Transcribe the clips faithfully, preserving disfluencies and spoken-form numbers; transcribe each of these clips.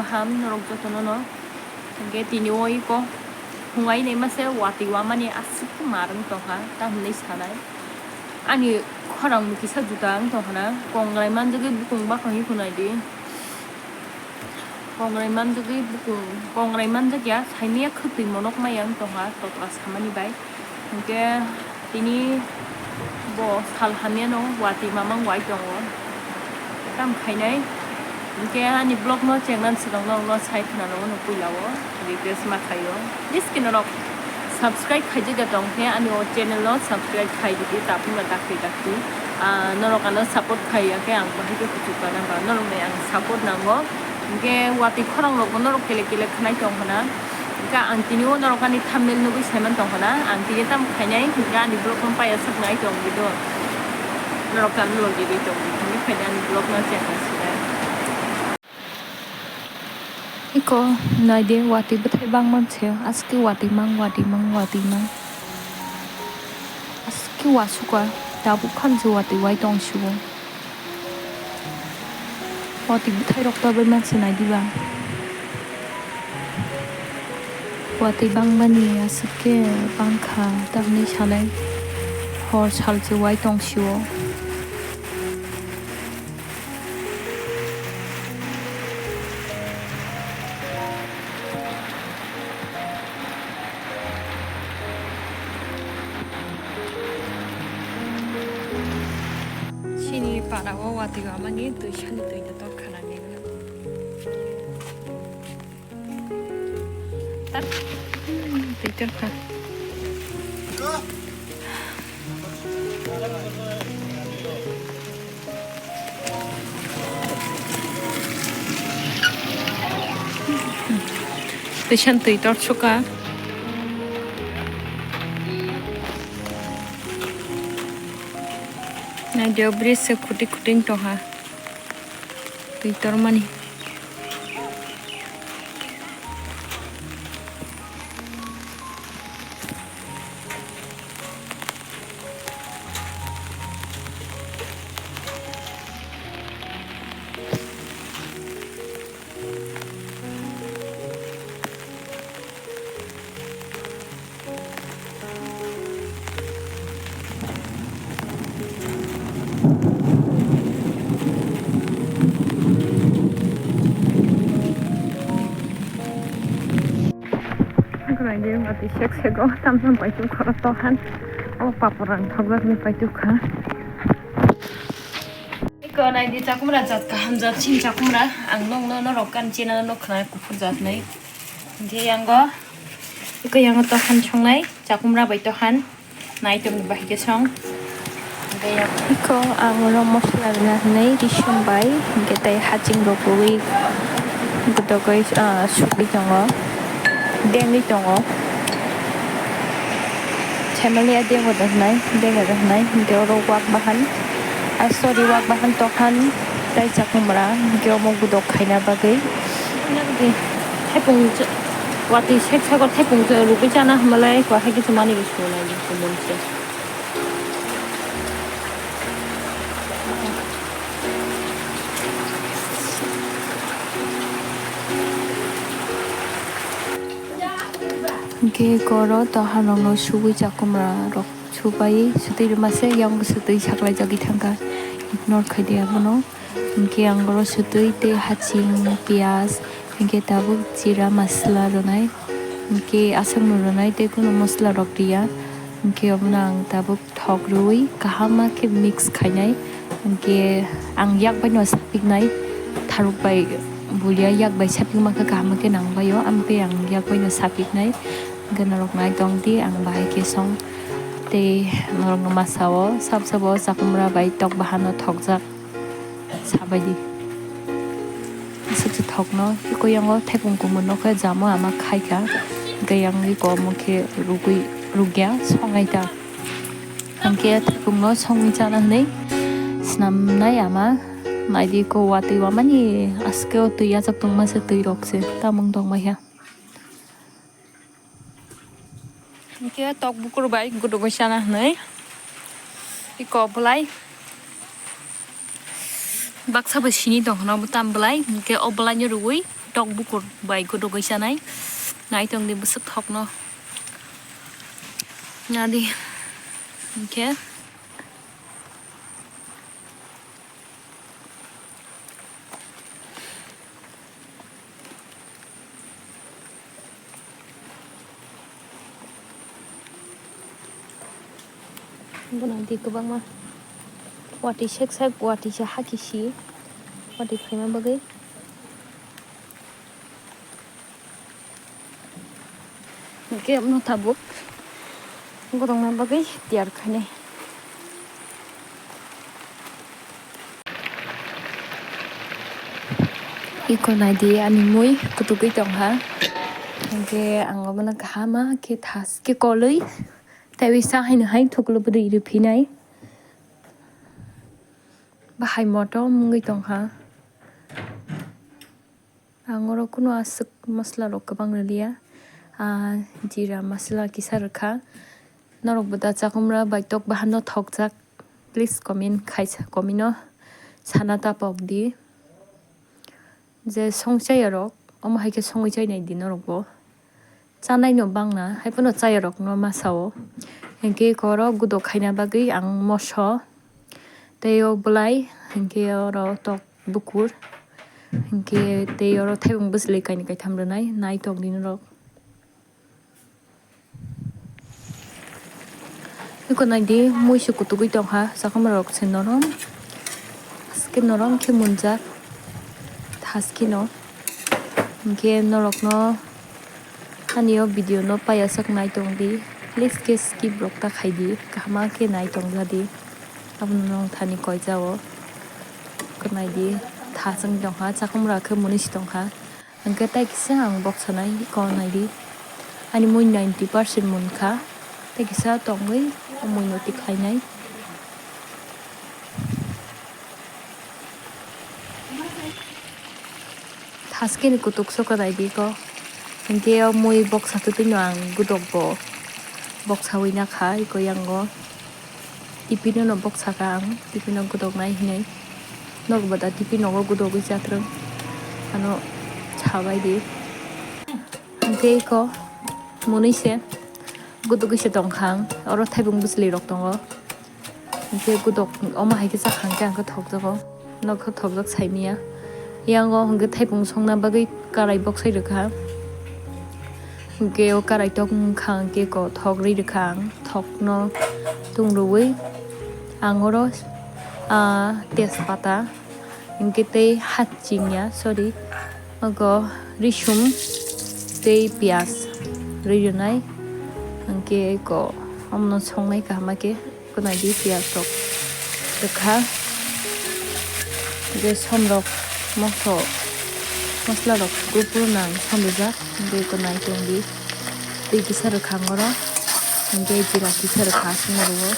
Ham norok jotono no. Hwnkhe tini o iko hungai naima se watwi wamani aswk mar wng tongkha, tamhinwi sanai. Ani khorang kisa juda wng tongkha na, kongrai manjagwi bukung bakang iko naidi. Kongrai manjagwi bukung, kongrai manjakya, saimanya khwtwi monok maya wng tongkha, totla samani bai. Hwnkhe tini bo sal hamyano watwi mamang wai tongo. Tam khainai. Hwnkhe ani vlog no chengnani swkang norokno sai khwnano hwno puila o request ma khaio. Please khe norok subscribe khaijakya tongkhe ani o channel no subscribe khai di, tabukno dakti dakti. Ah, norok ano support khaiya khe ang bahai khe kuchuk kana ba norokni ang support nango. Hwnkhe watwi khorang rokbo norok kele kele khwnai tong hwna. Hwnkhe ang tini o norok ani thumbnail nugwi saiman tong hwna. Ang tini tamo khainai, hwnkhe ani vlog no paiya sak nai tong di do. Norok khe ano logi di tong di. Hwnkhe phaidi ani vlog no check khai sinai. Iko naidi watwi bwthai bangma se. Aske watwi mang, watwi mang, watwi mang. Aske wasukha. Tabuk khan se watwi wai tong sio. Watwi bwthairok tobwi manse naidiba. Watwi bangbani aswk khe bangkha, tamni sanai hor salse wai tong sio. Chini para o watwi wamani twi sani twi da tor khana ni. Twi tor kha. Twi san twi tor suka. Naidi o bridge se khuti khuti wng tongha. Twi tormani. Wngkha naidi watwi sek sego tam tam paitugkha o tohan. O papor rang thokjak hinwi paitugkha. Eko naidi chakumra jat kaham jat sin chakumra. Ang nokno norok kan china no khna kuphur jat nai. Hingke yango, eko yango tohan songnai chakumra bai tohan. Nai tongni bahai khe song. Hingke yang- Eko ang oro mosla rwna hinwi risum bai, hingke tei haching rok rwui, hingke tokoi, ah, sugui tongo, dengui tongo. Saimanliya dego da hinai, dega da hinai, hingke oro wak bahan, ah, sorry, wak bahan tokhan tei chakumra, hingke omo gudok khaina bagwi. Thepung watwi sek sego thepung rwgwi chana hwnmalai, kwahai khe chumani. Hingke koro toharokno subui chakumra rok subai sutui rwmase, yang sutui saklaijagwi thangkha, ignore khaidi abono. Hingke ang oro sutui tei haching, piyaj, hingke tabuk jira masala rwnai, hingke aswkno rwnai tei kunu masala rok riya. Hingke obono ang tabuk thok rwui kaham khe mix khainai. Hingke ang yak baino sapiknai, tharuk bai bulia yak bai sapikma khe kaham khe nangbaio, amtwi ang yak baino sapiknai. Hingke norok nai tongdi ang bahai khe song tei norokno masa o sab sabo chakumra bai tok bahano thokjak. Sabaidi. Aswk se thokno, tei kuyang o thepung kumun no khe jamo ama khai kha. Hingke yang ri kom khe rugui, rugya, songnai ta. Hingke thepung no songwi chana hinui swnamnai ama. Naidi ko watwi wamani aske o twi yachak tongma se twi rok se tamung tongmai kha. Hingke tok bukur bai gudugwi chana hinui iko bwlai baksa bo sini tong khna bo tam bwlai, hingke o bwlai no rwui tok bukur bai gudugwi chanai. Naitong di bwswk thokno. Nadi. Hwnkhe. Bono di kwbangma watwi sek sek watwi se hakhe si watwi phaima bagwi. Hwnkhe no tabuk gudokna bagwi tiyar khainai. Iko naidi ani mui kutugwi tongkha. Hwnkhe ang obono kahama khe thas khe kolwi teiwi sa haino hai thuklu bwdwi rwphinai. Bahai motom wngwi tongkha. Ang oro kunu aswk masla rok kwbang rwliya. Ah, jira masla kisa rwkha. Norok bo da chakhumra bai tok bahan no thokjak. Please comment khaisa, comment no sana ta pok di. Je song chaya rok, omo hai khe songwi chai nai di norok bo. Chanai no bang na, hai phano chaya rok no masa o. Hwnkhe eko oro gudok khaina bagwi ang moso tei o bwlai, hwnkhe oro tok bukur, hwnkhe tei oro thaibung bwsli kainwi kaitham rwnai, nai tok di norok. Eko nai di, mui se kutugwi tongkha, chakhumra rok se norom, haske norom khe munjak, haske no. Hwnkhe norokno ani o video no paiyasak nai tong di, please khe skip rok ta khai di, kaham khe nai tong ja di, abono nong thani koi ja o. Eko nai di, thaswng tongkha, chakhumra khe muni se tongkha. Hwnkhe tei kisa ang boksa nai eko nai di. Ani mui ninety percent munkha. Tei kisa tongwi o mui no tikhlai nai. Thaskeni kutuk sokra nai di eko. Hwnkhe o mui boksa twtwi no ang gudok bo boksawi nakha eko yango. Tiffin no boksa kha ang, tiffin no gudok nai hinwi. Nok bada tiffin nogo gudogwi chatrwng. Ano sabai di. Hwnkhe eko mwnwi se gudogwi se tongkha ang. Oro thaibung bwsli rok tongo. Hwnkhe gudok omo hai khe chakha hwnkhe ang khe thokjago. Nokha thokjak saimanya. Yango hwnkhe thaipung songna bagwi karai boksai rwkha. Hwnkhe o karai tok wngkha hwnkhe ko thok rwi rwkha ang. Thokno tung rwui ang oro, ah, tejpata hwnkhe tei hachingya, sorry, ogo risum tei piyaj rwi rwnai. Hwnkhe ko omono songnai kaham khe. Eko nai di piyaj rok rwkha. Je som rok mokto mosla rok gupru nang som rijak. Hwnkhe eko nai tong di. Twi kisa rwkha ang oro. Hwnkhe jira kisa rwkha aswk moro o.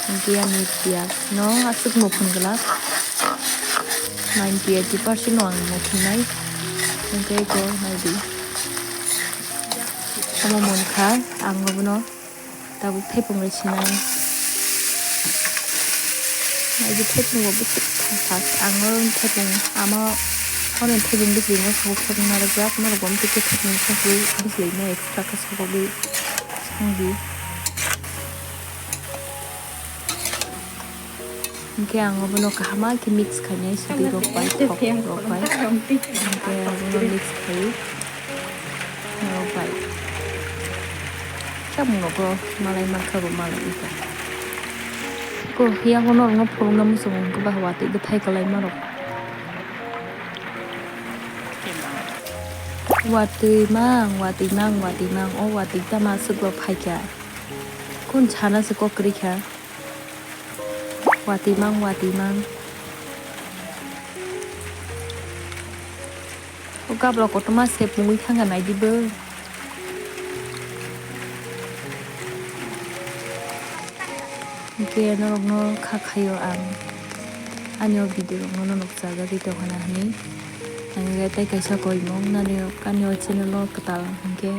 Hwnkhe ani piyaj no aswk muphun glak. Ninety eighty percent no ang muphunai. Hwnkhe eko nai di. Omo munkha ang obono. Tabuk thaipung rw sinai. Naidi thaipung bo bwswk thangkha. Ang o thaipung ama oro thaipung bwswk no sabo khorang narwkjak, norok bo thaipung bwswk no extra khe sabo songdi. Hwnkhe ang obono kaham khe mix khainai sidi rok bai, thok rok bai. Hwnkhe abono mix khai norok bai. Chamung rok malai mankha bo malai kha. Ko yang norok no phurungna muchung khe ba watwi bwthai kwlai ma rok. Watwi mang, watwi mang, watwi mang, o watwi tama swk rok phaikha. Kun sana se kok kwrwi kha. Watwi mang, watwi mang. O gabra kotorma se pungwi thangkha naidi bo. Hwnkhe norokno kha khaio ang. Ani o video rokno norok chajagwi tongkha na hwnwi. Ang tei kaisa koimung nani ani o channel o kwtal hwnkhe.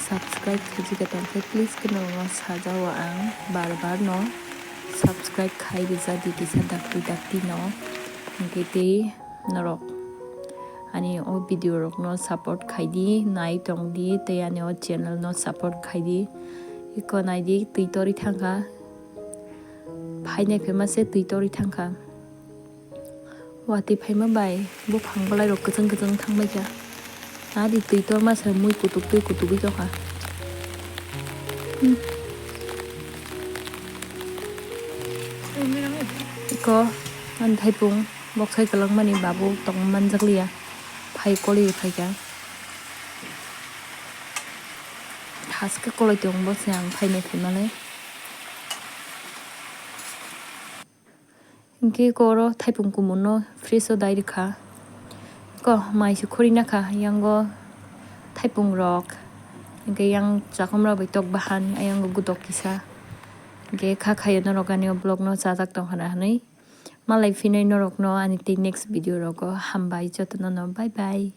Subscribe khaijak tongkhe, please, kheno sajao ang bar bar no subscribe khai rijak di kisa dakti dakti no, hwnkhe tei norok Ani o video rokno support khaidi, nai tongdi, tei ani o channel no support khaidi. Iko naidi, twi torwi thangkha. Phainai phaima se twi torwi thangkha. Watwi phaima bai buphang bwlairok kwchwng kwchwng thangbaikha. Nadi twi torma se mui kutuk twi kutugwi tongkha. Hmm. Iko ani thaipung boksai kwlwngmani babu tongma manjakliya. Phai koli phaikha. Haske koloi tongbo se ang phainai phaimalai. Hingke koro thaipung kumun no fridge o dai rwkha. Ko mai se khori nakha, yango thaipung rok. Hingke yang chakomra bai tok bahan, ayango gudok kisa. Hingke kha khayo norok ani o vlog no chajak tongkha na hinui. Malai phinai norok no ani tei next video rogo. Hambai joto no no, bye bye.